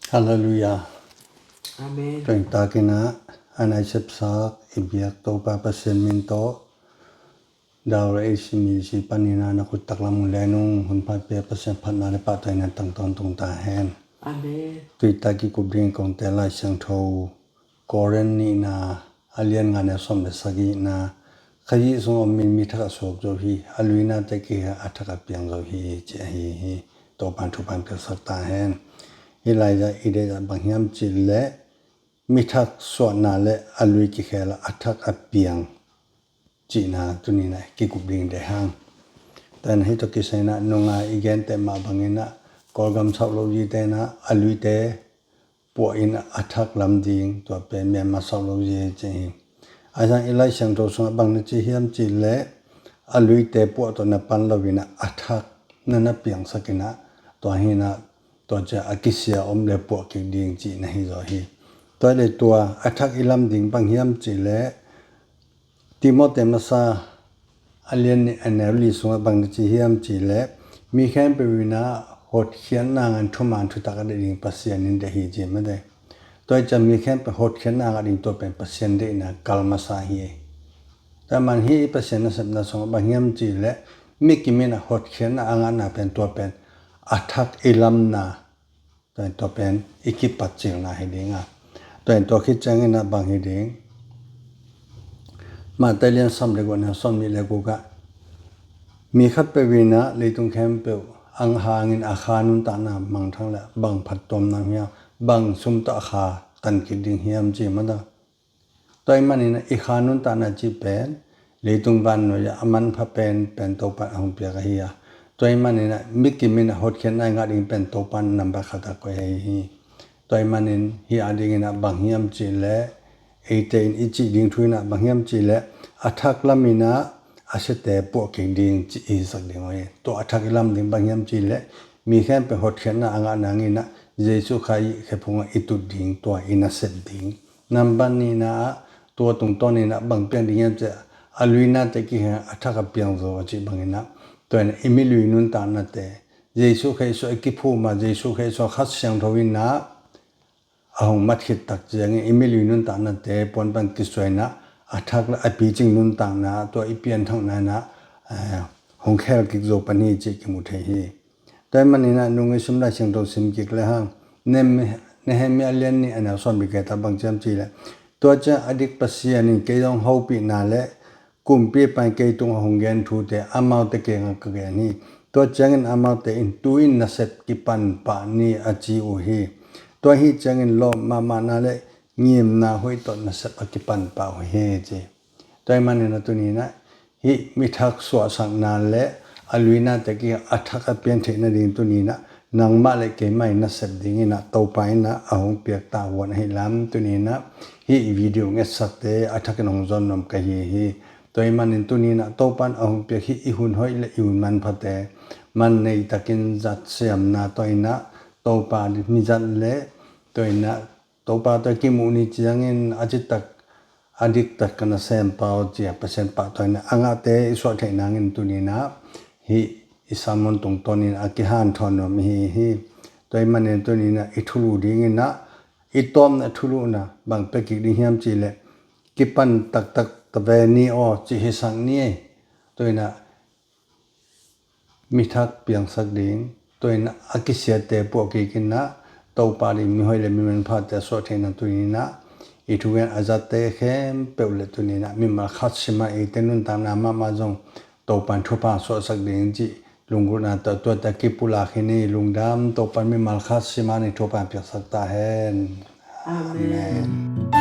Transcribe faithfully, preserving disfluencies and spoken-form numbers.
Halleluiah. Amen. Tuin takin ah a nai sepsak i biak Topa Pasian min tawh Daura A C M C panin ah na khut taklam uh le nung hun phat pia Pasian phatna le pahtawinan tang tawntung ta hen. Amen. Tuin tak i kup ding kongte Lai Siangtho Korin nihna a lian nga na sawm le sagihna, Khrih sung om mi, mi thak a suak zo hi, a luinate kihel a thak a piang zo hi, ci ahi hi. Topan thupan piaksak ta hen. Hih lai-ah i deih ah bang hiam cih leh mi thak suahna le a lui kihel a thak a piang cihna tunin ah kikup ding deih hang. Tuin hih tawh kisai in ah nunga i gente mah bangin ah Kawlgam sauh lo zite in ah a luite puah in a thak lam ding, tua pen Myanmar sauh lo zi ci hi. A zang i Lai Siangtho sungah bang na ci hiam cih leh a luite puah tawh na pan lo in a thak na na piangsak in ah, tua hi in ah tua ciang a kisia om le puah kik ding cihna hi zaw hi. Tua le tua a thak i lam ding bang hiam cih leh Timoti masa a lian nih a neu li sungah bang na ci hiam cih leh mi khempeuh in ah hotkhiatna ngan thuman thutak a deih ding Pasian in deih hi ci mah te. Tua hi ciang mi khempeuh hotkhiatna ngah ding tua pen Pasian deihna kal masa hi. Tua man hih i Pasian nasepna sungah bang hiam cih leh mi kim in ah hotkhiatna a ngahna pen tua pen a thak i lamna, tua in tua pen i kipat cilna hi ding a. Tua in tua khit ciangin ah bang hi ding. Matthai lian sawm le guk na sawm nih le guk ah mi khatpeuh in ah leitung khempeuh ang hangin a kha nuntakna mangthang le bang phattuamna hiam, bang sum tawh a kha tan kik ding hiam ci mah ta. Tua ahih manin ah i kha nuntakna cih pen leitung vannuai ah a manpha penpen Topan a hong piak ahi a. Tua ahih manin ah mi kim in ah hotkhiatna i ngah ding pen Topan nambat khat a koih ahi hi. Tua ahih manin hih a dingin ah bang hiam cih leh eite in i cih ding thu in ah bang hiam cih leh a thak lam in ah a siate puah kik ding cih i hisak ding uh hi. Tua a thak i lam ding bang hiam cih leh mi khempeuh hotkhiatna a ngah nangin ah Jesuh Khazih khephung ah i tut ding, tua i nasep ding. Nambat nihna ah tua tungtawnin ah bang piang ding hiam cih leh a luinate kihel a thak a piang zo a cih bangin ah tua in ah i mi lui nuntaknate Jesuh Khrih sungah i kiphum a, Jesuh Khrih sungah Kha Siangtho in ah a hong mat khit tak ciangin i mi lui nuntaknate puan pan kisuai in ah a thak le a picing nuntakna, tua i pianthakna in ah, eh, hong khel kik zo pan hi cih kimu thei hi. Tua ahih manin ah nung i sim Lai Siangtho sim kik le hang, Nem-, Nehemiah lian nih a neu sawm le giat ah bang ci hiam cih leh, tua ciang a dik Pasian in kei zong hopihna le kumpipa in kei tungah hong gen thute amaute kiangah ka gen hi. Tua ciangin amaute in tu-in nasep kipan pah ni a ci uh hi. Tua ahih ciangin lawp mahmahna le ngimna hoih tawh nasep a kipan pah uh hi ci. Tua ahih manin ah tuni in ah hih mi thak suahsakna le a luinate kihel a thak a pian theih nading tuni in ah nangmah le keimah in nasep dingin ah Topa in ah a hong piak tavuan ahi lam tuni in ah hih video ngetsakte a thakin hong zon nuam ka hi hi. Tua ahih manin tuni in ah Topa in a hong piak hih i hun hoih le i hun manphate man nei takin zat siamna tawh in ah Topa mi zat le tua in ah Topa tawh kimuh ni ciangin a citak a diktak ka nasem pau ci a Pasian pahtawi in ah a ngahte i suah theih nangin tuni in ah hih i sermon tungtawnin a kihanthawn nuam i hi hi. Tua ahih manin tuni in ah i thulu dingin ah i tawpna thuluhna bang pia kik ding hiam cih leh kipan taktak ta ve ni aw cih hisak ni. Tua in ah mi thak piangsak ding, tua in ah a kisiate puah kik in ah Topa ding mi hoih le mi manphate a suah theihna tuni in ah i thugen a zatte khempeuh le tuni in ah mimal khat sim a eite nuntakna mahmah zong Topa in thupha suahsak ding cih lunggulhna tawh tuate kipulak hi ni. Lungdam. Topa in mimal khat sim a ni thupha piaksak ta hen. Amen. Amen.